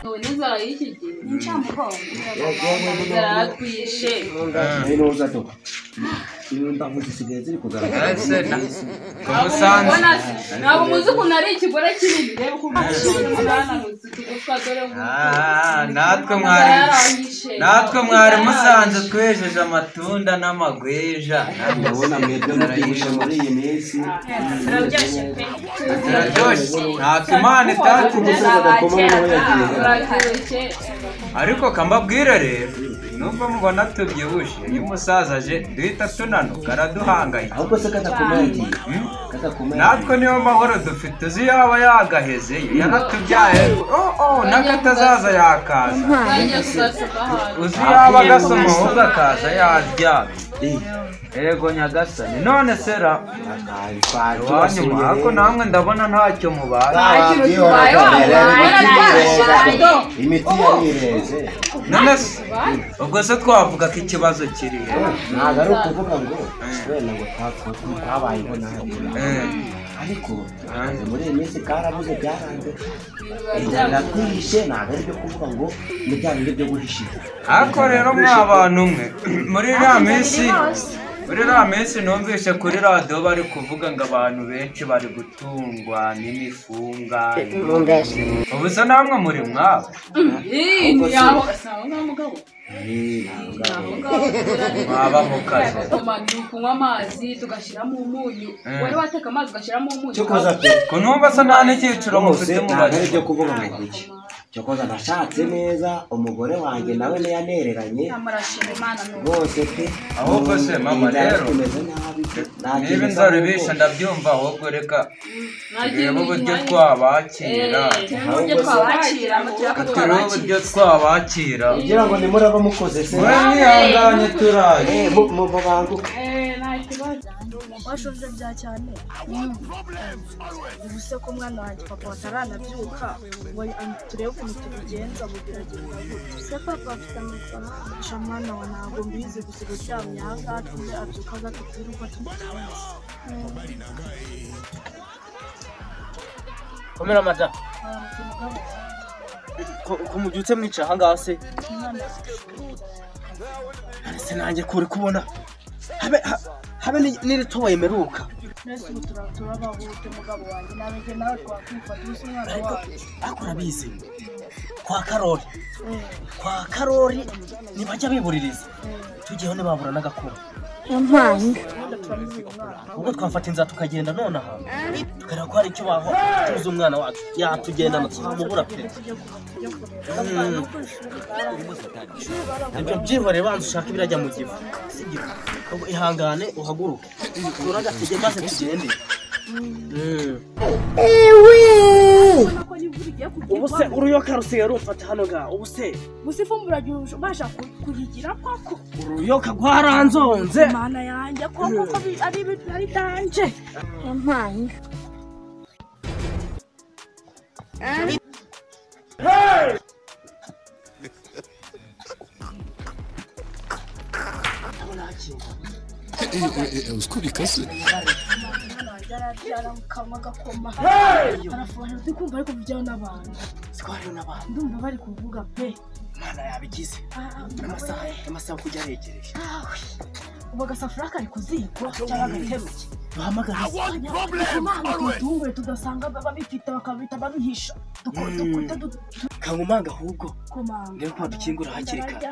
None inzara y'iki gihe incamugongo inzara yaratwishe. Ntuza do imbavu zisigaye ziri kugaragara. Ntabwo muzi ukuntu ari ikigore kinini, reba ukuntu mwananutse utugufwa dore. Natwe mwari musanze twejeje amatunda n'amagweja. Ndabona mwebwe mubyibushye muri iyi minsi. Turaryoshye pe, turaryoshye ntacyo Imana itatugize. Ariko kambabwire rero, nubwo mubona tubyibushye, iyo umusaza aje duhita tunanuka, araduhangayika. Ahubwo se katakomeye, natwe niyo mahoro dufite. Uzi yaba yagaheze yaratubyaye, n'akatazaza yakaza. Uzi yaba agasoma ahubwo akaza yaryamye. Ego nyagasani, none sera iwanyu ariko namwe ndabona ntacyo mubaye. Imiti yarireze. None se ubwo se twavuga ko ikibazo kiri he? Ntabwo ari ukuvuga ngo wenda ngo twabayeho nabi, ariko muri iyi minsi karabuze byaranze, inzara iratwishe. Ntabwo ari ibyo kuvuga ngo ni bya bindi byo guhishira. Ariko rero mwa bantu mwe, muri iriya minsi numvise kuri radiyo bari kuvuga ngo abantu benshi bari gutungwa n'imifunga. Ubu se namwe muri mwabo? Mwaba mu kazi kunywa amazi tugashyiramo umunyu, wari wateka amazi ugashyiramo umunyu. Ko numva se nta n'icyiciro mufite mu Ntabwo ari ibyo kuvuga ngo iki. Cyokoza nashatse neza, umugore wanjye nawe ntiyanereranye rwose pe. Ahubwo se mama rero, niba inzara ibishe ndabyumva, ahubwo reka turebe uburyo twabakira. Turebe uburyo twabakira kugira ngo nimuraba mukoze se mwe mwihanganye turaje mubanguke. Washoje bya cyane ubu se ko umwana wanjye papa ataranabyuka ngo turebe ukuntu tubigenza ngo biragenda gute? Se papa afite amafaranga? Sha mwana wa ntabwo mbizi, gusa uryamye aha ngaha tuze abyuka aza tubwire uko tubigenza. Komera madamu, ko mubyutse mwica aha ngaha se? Se nanjye kuri kubona habe n'iritoye meruka. Nese ubu turabahute mugabo wanjye, nawe nawe twakwifata ubusa umwana wacu. Ariko urabizi kwa Karori, kwa Karori ntibajya bibuririza, tugiyeho ntibabura n'agakoma. Ubwo twafata inzara tukagenda nonaha tukareba ko hari icyo baho tuzi umwana wacu yatugendana tuzamubura pe. Ibyo byihorere, banza ushaka ibirajya mu gifu, sibyo? Ihangane uhaguruke turagatege maze tugende. Ubu se uruyoka rusigaye rumfata hano ga ubu se gusa ifumbire ubasha kuyigira koko? Uruyoka rwaranzonze Mana yanjye koko, ko ari ari danje. Uziko bikase. Yarakamwa agakoma arafuhira, ndi kumva ariko kuvugiraho n'abantu. Siko hariho n'abantu? Ndumva bari kuvuga pe. Imana yabigize, amasaha amasaha kujya aregereje. Ubu agasafuriya kari ku ziko cyangwa agateruye? Duhamagare. Tutungure tugasanga babifite bakabita babihisha dukute. Kankomanga ahubwo. Komanga. Ndebe ko badukingura hakiri kare.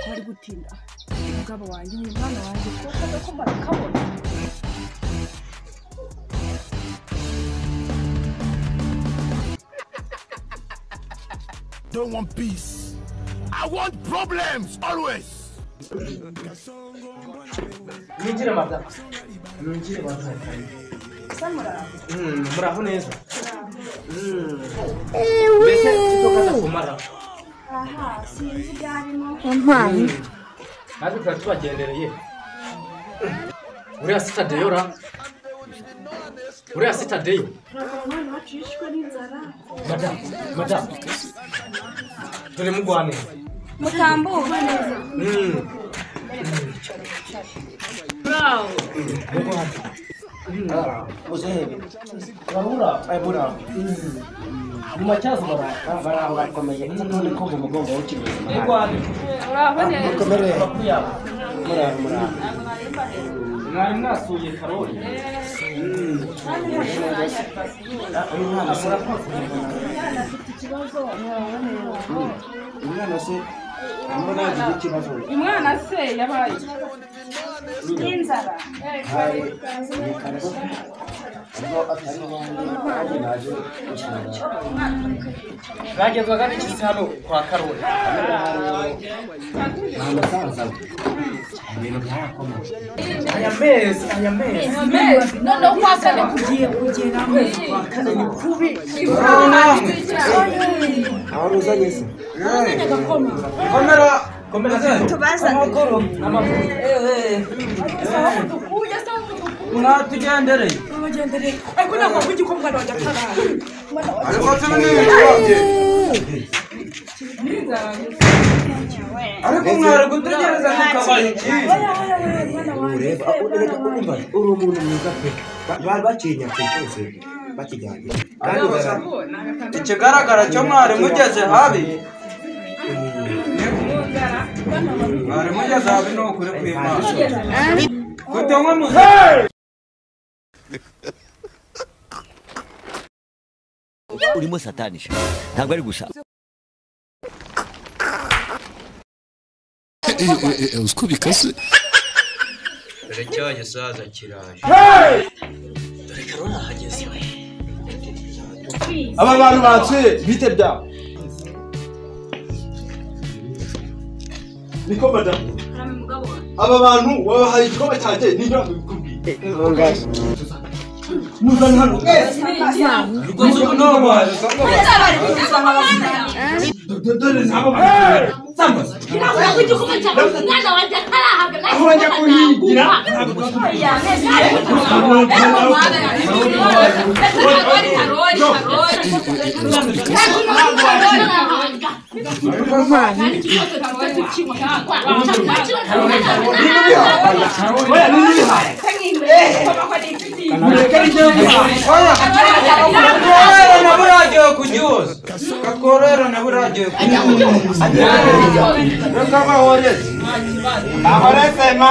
Bari gutinda umugabo wanjye, uyu mwana wanjye kuko ndakoma arakabona. Don't want peace. I want problems always. Mwinjire madamu, mwinjire madamu. Muraho neza. Mbese tutokaza kumara? Aha, sinzi ibyarimo. Natwe tuba tubagendereye. Uriya sitadeyo ra, uriya sitadeyo. Umwana wacu yishwe n'inzara. Madamu, madamu, dore mugwane. Mutambuke neza. Bravo. Mugwane. Muzehe barura ay mura mu macyazo bara bakomeye none ko mu mugongo w'ikibuzima Uraho neza. Mukomere mura mura mwari mwasuye Karoli. Uyu mwana se umwana se amuna agize ikibazo. Umwana se yabaye n'inzara. Hari ni kare ubwo atari wanjye nanjye naje gusura. Mwagezwaga n'iki hano kwa Karoli? Nta musaza ibintu byarakomeje. Aya mezi aya mezi Noneho kwa kane kugiye kugera kwa kane ni kubi. Aho uzanye se Komera komera Tubazane. amakuru amakuru mwatugendereye abagendereye ariko ntabwo kugikomwa wanjye atarara. Ariko se ni ibyo ariko mwari gutegereza tukabaha ikiza. Ureba ureka urumva uri umuntu mwiza pe. Bari bacinya cyose bakijyanye kandi ikigaragara cyo mwari mugeze habi mwari mugeze habi ni ukuri kw'Imana kutanywa muze urimo satanisha ntabwo ari gusa Uko bikase dore cya gisaza kiraje dore Karoli ahageze. Aba bantu batsuye bite byabo niko madamu aba bantu wabahaye igikoma cyanjye niba bikubwiye muzane hano mwese rwose ubu ntabwo dore nabo Umwana wanjye atarahabwa aho bajya kuhigira ntabwo oya nibihaye mureke nijye bihaye Katworera na buragiye kugihoza katworera na buragiye kugihoza reka bahoreze bahoreze ma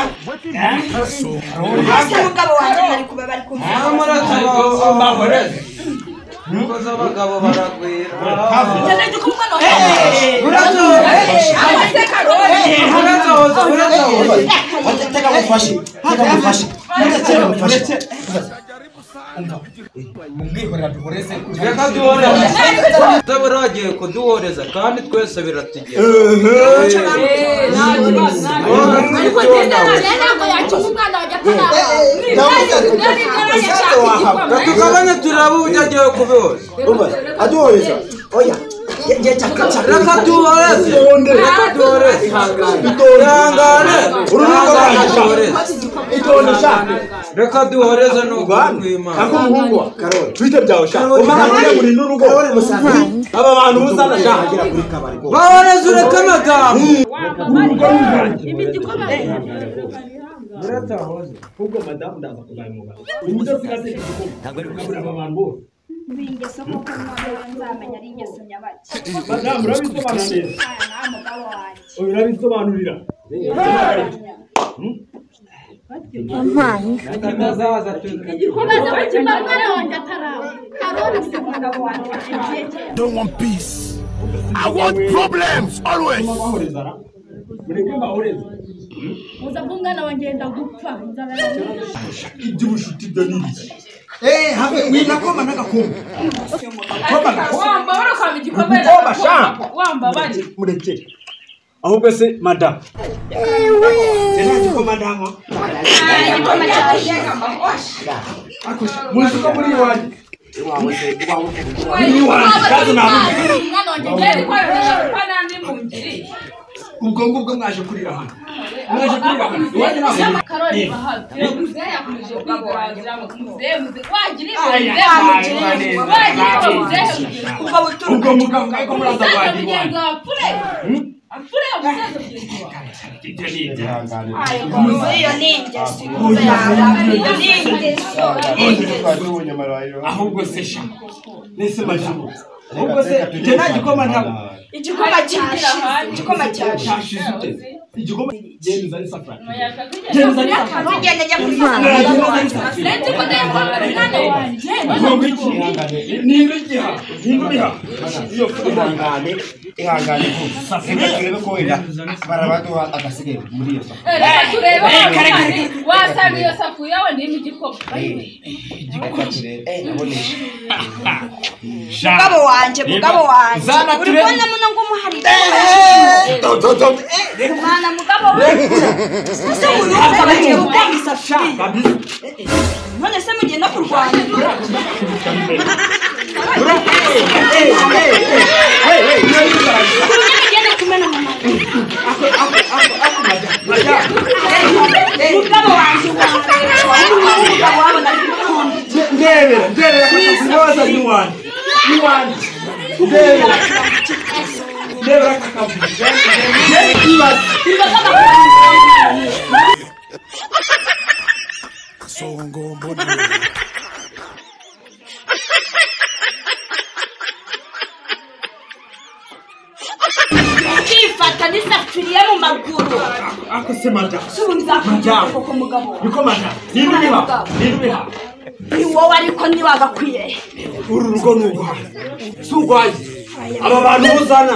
Ese umugabo wanjye bari kuba bari kumva. namuretse bahoreze niko z'abagabo baragwira urazoza urazoza tega mufashe tega mufashe tega mufashe Mumwihorera duhoreze. Reka duhoreze buragiye kuduhoreza kandi twese biratugera. Ariko ntabwo yakina umwana wanjye atarara. Tugabanye turebe uburyo agiye kubihoza. Umva aduhoreza oya nge chaka chaka Reka duhoreze reka duhoreze ihangane urunuko rwanjye itonde sha reka duhoreze ni ukuri kw'Imana ako muhungu wa Karoli bite byawe sha umara kujya muri n'urugo Karoli musaza aba bantu buzana sha agera kuri kabari rwose bahoreze ureke amagambo urugo rwanjye Ahubwo madamu ndaza kuzayimubaza uburyo sigaze igikoma ntabwo ari gusa aba bantu bose Ibi ingeso koko ntabwo nzamenya ari ingeso nyabaki. madamu urabisobanura neza Aya nta mugabo wanjye. urabisobanurira atazaza Igikomeza gukina umwana wanjye atarara. Karoli Ese umugabo wanjye agiye kera. Don't want peace. I want problems always. bahoreza ra mureke bahoreze uza ko umwana wanjye yenda gupfa inzara iby'ubushuti byo ni ibiki habe winakoma n'agakombe Wambabara ukaba igikombe Gukoma sha wambabare. murekere ahubwo se madamu nta gikoma ndanywa Igikoma cyanjye. muzi ko muri iwanjye iwawe se iwawe muri iwanjye kandi ntabwo Umwana wanjye yari kwa nandi mungiriye. ubwo ngubwo mwaje kurira hano mwaje kurira hano iwanjye ntabwo Karoli bahaze. Muzehe yakomeje kwiganzira ngo muzehe muzehe wagira Aya, muzehe wagira muzehe Ubwo buturuka ubwo mugabo ariko muraza umusaza kwanjye mugenzi iwanjye wawe pure. Apfure umusaza mugenzi wawe. Ibyo ni ibyanjye. Iyo ni ingeso iyo ni ingeso. Ahubwo se sha. Nese majuru. Ahubwo se je nta gikoma ntabwo. Igikoma cyashize. Igikoma cyashize. Igikoma genda ari safari. Genda ari safari. Ngenda njya kuzana. Ndetse ko ndayakora mwana wanjye. Ni igiha. Ni ibiha. Iyo ihangane ihangane ko. Reka turebe ko wenda barabaduha agasigaye muri iyo safari. Reka turebe wasanga iyo safuriya wenda irimo igikoma. Reka turebe. Nabonesha. Mugabo wanjye, mugabo wanjye. Uri kubona muno ngo umuhari. Mwana mugabo wanjye. Ese umuntu bagiye gutanga isafuriya. None se mugiye no kurwana. Mugabo wanjye mugabo wawe ndebera ndebera kubaza ni wanjye. Ni wanjye. Ndebera. Ndebera kakavuga. Songo mbona. Ukifata n'isafuriya mu maguru. Ako se mada. Subu koko mugabo. Niko mada. Nindubiha. Nindubiha. Ni wowe ariko ntiwagakwiye. Uru rugo ni urwaye. Si urwaye. Aba bantu uzana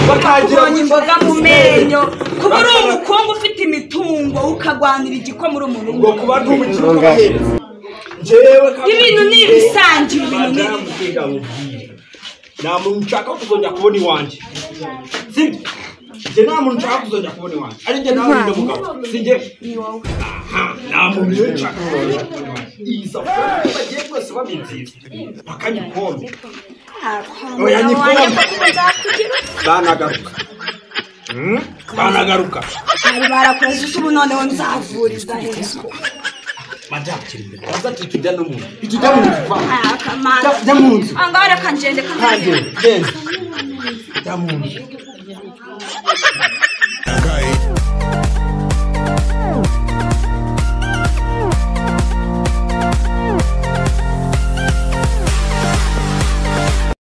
bakagira imboga mu menyo. Kuba uri umukungu ufite imitungo ukagwanira igikoma uri umuntu. Ngo kuba ndi umukire ukabahereza. Njyewe ibintu ni ibisangiye ibintu ni nta muntu nshaka kuzongera kubona iwanjye. Sibyo? Njye nta muntu nshaka kuzongera kubona iwanjye. Ari njye nawe uri mugabo. Si njye? Ni wowe. Aha, nta muntu rero nshaka kuzongera kubona iwanjye. Iyi safuriya bagiye rwose babinziza. Bakanyikombe. Oya nyikombe. Banagaruka. Banagaruka. Bari barakoze ubu noneho nzavuriza heza. Madamu kiri imbere. Waza tujya no mu nzu. Tujya mu nzu. Akamana. Jya mu nzu. Angara kanjende kanjende. Genda. Jya mu nzu.